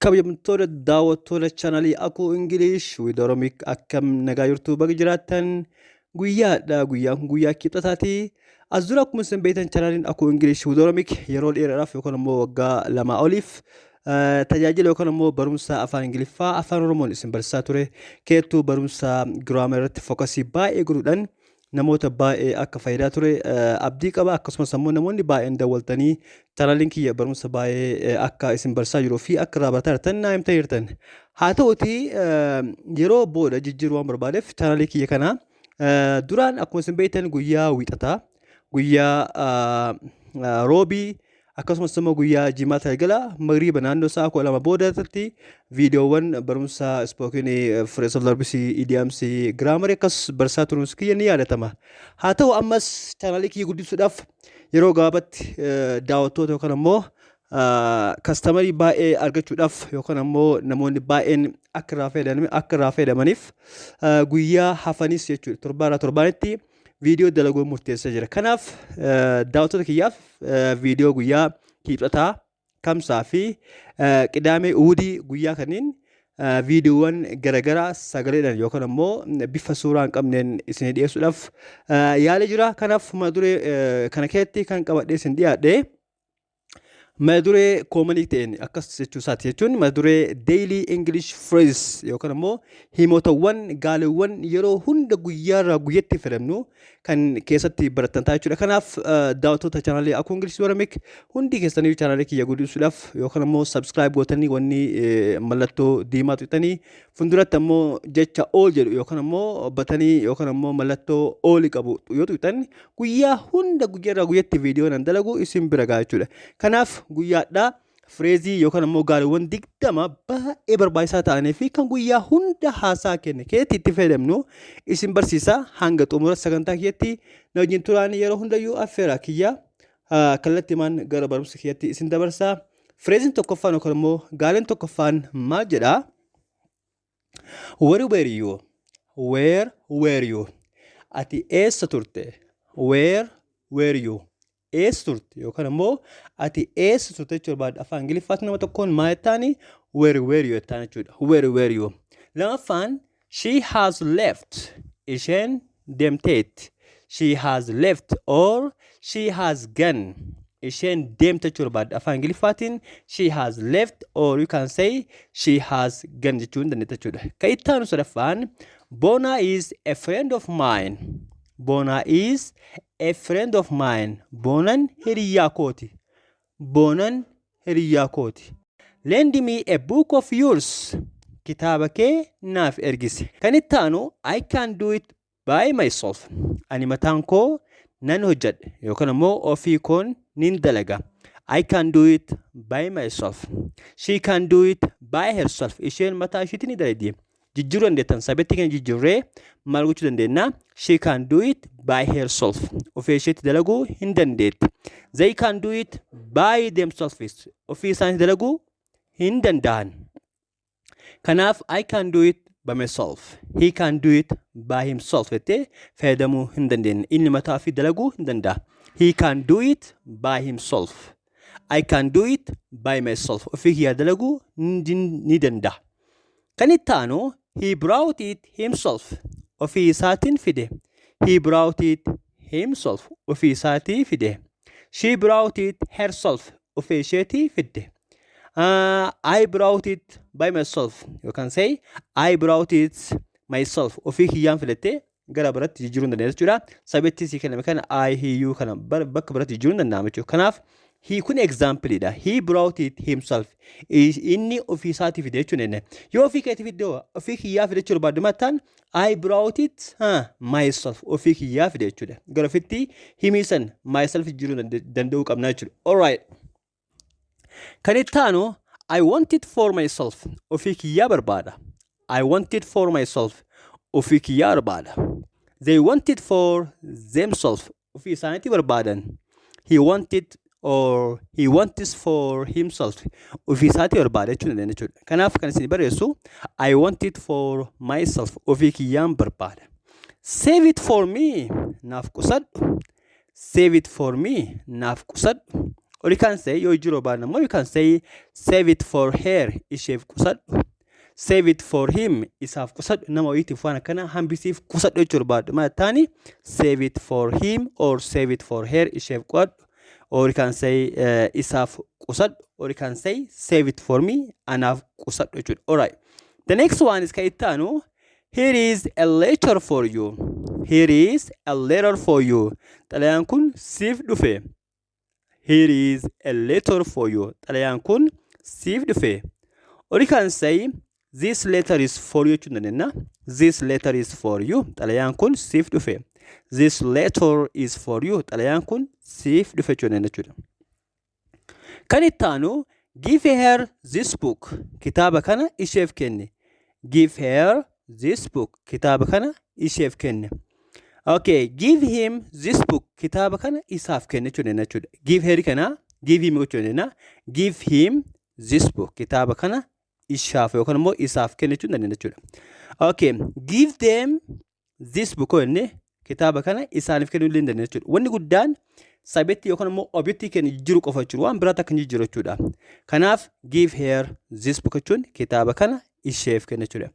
Kabajamtoota daawwattoota chaanalii Akuu English with Oromic, akkam nagaa jirtu? Baga jiraattan. Guyyaadha, guyyaan kun guyyaa Kibxataati. As dura akkuma isin beektan, chaanaliin Akuu English with Oromic yeroo dheeraadhaaf yookaan immoo waggaa 2 oliif tajaajila yookaan immoo barumsa afaan Ingiliffaa afaan Oromoon isin barsiisaa ture. Keettuu barumsa grammar irratti focus baay'ee godhuudhaan namoota baay'ee akka fayyadaa ture abdii qaba. Akkasumas ammoo namoonni baay'een dawwaltanii chaanaliin kiyya barumsa baay'ee akka isin barsiisaa jiruu fi akka irraa barataa jirtan naa himtanii jirtan. Haa ta'uti, yeroo booda jijjiiruu waan barbaadeef chaanalii kiyya kana duraan akkuma isin beektan guyyaa Wiixataa, guyyaa Roobii, akkasumas immoo guyyaa Jimaata galgala magriiba naannoo sa'a 12 boodatti viidiyoowwan barumsa spoken, phrasal verbs, idioms, grammar akkas barsiisaa turuun kiyya ni yaadatama. Haa ta'u, ammas chaanalii kiyya guddisuudhaaf yeroo gabaabatti daawwattoota yookaan ammoo customer baay'ee argachuudhaaf yookaan ammoo namoonni baay'een akka irraa fayyadamaniif guyyaa hafanis jechuudha, torbaarraa torbaanitti viidiyoo dalaguu murteessee jira. Kanaaf daawwattoota kiyyaaf viidiyoo guyyaa Kibxataa, Kamsaa fi Qidaamee, Uudii, guyyaa kanneen viidiyoowwan garaagaraa sagaleedhaan yookaan ammoo bifa suuraa hin qabneen isin dhiyeessuudhaaf yaalee jira. Kanaaf mata duree kana keessatti kan qabadhee isin dhiyaadhe mata duree common ta'een akkas jechuu isaati, jechuun mata duree daily English phrases yookaan ammoo himootawwan, gaaleewwan yeroo hunda guyyaarraa guyyatti fayyadamnu kan keessatti baratan ta'a jechuudha. Kanaaf daawwattoota chaanalii Akuu English Oromic hundi keessanii chaanalii kiyya guddisuudhaaf yookaan ammoo subscribe gootanii, wanni mallattoo diimaa tuqxanii, fuulduratti ammoo jecha all jedhu yookaan ammoo button yookaan ammoo mallattoo all qabu yoo tuqxan, guyyaa hunda guyyaarraa guyyatti viidiyoo nan dalagu isin bira ga'a jechuudha. Kanaaf guyyaadhaa phrase yookaan ammoo gaariiwwan 20 baay'ee barbaachisaa ta'anii fi kan guyyaa hunda haasaa keenya keessatti itti fayyadamnu isin barsiisa. Hanga xumura sagantaa kiyyatti na wajjin turaan yeroo hundayyuu affeera kiyya. Kallattiimaan gara barumsa kiyyatti isin dabarsa. Phraseiin tokkoffaan yookaan immoo gaaliin tokkoffaan maal jedhaa? Where were you? Where were you? Ati eessa turte? Where were you? Eessa turte yookaan immoo ati eessa turte jechuu barbaadda. Afaan Ingiliffaatti nama tokkoon maal jettaani? Where were you jettaan jechuudha. Where were you? Lamaffaan, she has left. Isheen deemteetti. She has left or she has gone. Isheen deemte jechuu barbaadda. Afaan Ingiliffaatiin she has left or you can say she has gone jechuu hin dandeetta jechuudha. Kan itti aanu sadaffaan, Bona is a friend of mine. Bona is a friend of mine. Bonan hiriyyaa kooti. Bonan hiriyyaa kooti. Lend me a book of yours. Kitaaba kee naaf ergisi. Kan itti aanu, I can do it by myself. Ani mataan koo nan hojjedha yookaan immoo ofii koon nin dalaga. I can do it by myself. She can do it by herself. Isheen mataa ishiitiin ni dalagdi. Jijjiiruu dandeettan. Subject keenya jijjiirree maal gochuu dandeenya? She can do it by herself. Ofii isheetti dalaguu hin dandeetti. They can do it by themselves. Ofii isaanii dalaguu hin danda'an. Kanaaf I can do it by myself. He can do it by himself jettee fayyadamuu hin dandeenye. Inni mataa ofii dalaguu hin danda'a. He can do it by himself. I can do it by myself. Ofii kiyyaa dalaguu ni danda'a. Kan itti aanu, he brought it himself. Ofii isaatiin fide. He brought it himself. Ofii isaatii fide. She brought it herself. Ofii isheetii fidde. I brought it by myself. You can say I brought it myself. Ofii kiyyaan filattee gara biratti jijjiiruu hin dandeenya jechuudha. Subject sii kenname kana I, he, you kana bakka biratti jijjiiruu hin danda'ama jechuudha. Kanaaf he kun example dha. He brought it himself. Inni ofii isaatii fide jechuudha inni. Yoo ofii keetii fidde hoo, ofii kiyyaa fide jechuu barbaaddu mattaan I brought it myself. Ofii kiyyaa fide jechuudha. Gara ofitti himii san myself jijjiiruu danda'uu qabna jechuudha. Alright. Kan itti aanu, I want it for myself. Ofii kiyyaa barbaada. I want it for myself. Ofii kiyyaa barbaada. They want it for themselves. Ofii isaaniitti barbaadan. He want it or he wants for himself. Ofii isaatii barbaada jechuu dandeenya jechuudha. Kanaaf kan isin barreessu I want it for myself. Ofii kiyyaan barbaada. Save it for me. Naaf qusadhu. Save it for me. Naaf qusadhu. Or you can say, yoo jijjiiruu barbaanne immoo, you can say "save it for her", isheef qusadhu. "Save it for him", isaaf qusadhu. Nama wayiitiif waan akkana hambisiif qusadhu jechuu barbaaddu. Maal taani? "Save it for him" or "save it for her", isheef qusadhu. Or you can say isaaf qusadhu, or you can say "save it for me", anaaf qusadhu jechuudha. Alright. The next one is kan itti aanu, "Here is a letter for you." "Here is a letter for you." Xalayaan kun siif dhufe. "Here is a letter for you." Xalayaan kun siif dhufe. Or you can say "this letter is for you" jechuu dandeenya. "This letter is for you." Xalayaan kun siif dhufe. "This letter is for you." Xalayaan kun siif dhufe jechuu dandeenya jechuudha. Kan itti aanu, "Give her this book." Kitaaba kana isheef kenni. "Give her this book." Kitaaba kana isheef kenni. Okay, "Give him this book." Kitaaba kana isaaf kenni jechuu dandeenya jechuudha. "Give her" kana "give him" jechuu dandeenya. "Give him this book." Kitaaba kana ishaaf yookaan immoo isaaf kenni jechuu dandeenya jechuudha. Okay, "Give them this book" yoo jenne kitaaba kana isaaniif kennuu illee dandeenya jechuudha. Wanni guddaan subjectii yookaan immoo objectii keenya jijjiiruu qofa jechuudha. Waan biraatti akka hin jijjiiru jechuudha. Kanaaf "give her this book" jechuun kitaaba kana isheef kenna jechuudha.